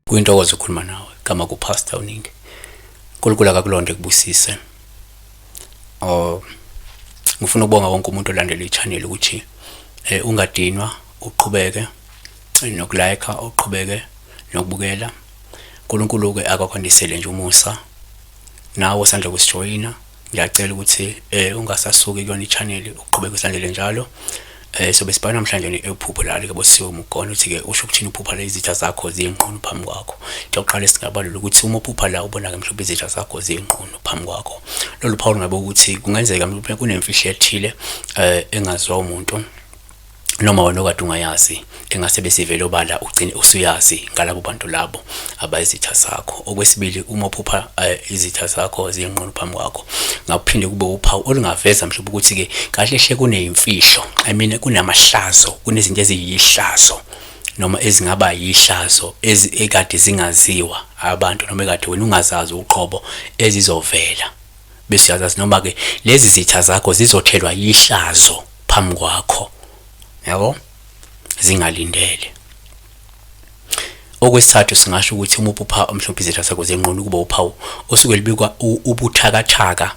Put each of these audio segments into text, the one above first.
Kuyintokozo ukukhuluma nawe gama kuPastor uNingi. uNkulunkulu akakulonde kubusise. Oh ngifuna ukubonga wonke umuntu olandela i-channel ukuthi eh ungadinwa uqhubeke nokulike uqhubeke nokubukela. uNkulunkulu ke akakwandisele nje umusa nawe osanda kusijoyina ngiyacela ukuthi eh ungasasuki kuyona i-channel uqhubeke usilandele njalo. Sobe sibhala namhlanje iphupho la likaBusisiwe Mugona uthi ke usho ukuthini uphupha la izitha zakho ziyinqunu phambi kwakho. Into yokuqala esingabalula ukuthi uma uphupha la ubona ke mhlawumbe izitha zakho ziyinqunu phambi kwakho. Lolu phawu lungabe ukuthi kungenzeka mhlawumbe kunemfihlo ethile engaziwa umuntu noma wena okade ungayazi engase besivele obala ugcine usuyazi ngalabo bantu labo abayizitha zakho. Okwesibili, uma uphupha izitha zakho ziyinqunu phambi kwakho, ngakuphinde kube uphawu olungaveza mhlawumbe ukuthi-ke kahle hle kuneyimfihlo, I mean kunamahlazo, kunezinto eziyihlazo noma ezingaba yihlazo ekade zingaziwa abantu noma ekade wena ungazazi uqobo ezizovela bese uyazazi, noma-ke lezi zitha zakho zizothelwa yihlazo phambi kwakho, yabo, zingalindele. Okwesithathu singasho ukuthi uma uphupha mhlawumbe izitha zakho zenqunu kuba uphawu osuke lubikwa ubuthakathaka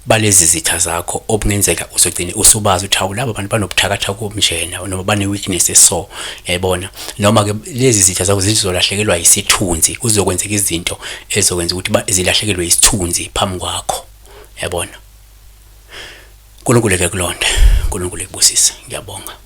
balezi zitha zakho obungenzeka uzogcine usubazi ukuthi hawu laba bantu banobuthakathaka obunjena noma bane-weakness eso, yayibona. Noma-ke lezi zitha zakho zizolahlekelwa yisithunzi, kuzokwenzeka izinto ezizokwenza ukuthi zilahlekelwe yisithunzi phambi kwakho, yabona. uNkulunkulu eke kulonde, uNkulunkulu ekubusise. Ngiyabonga.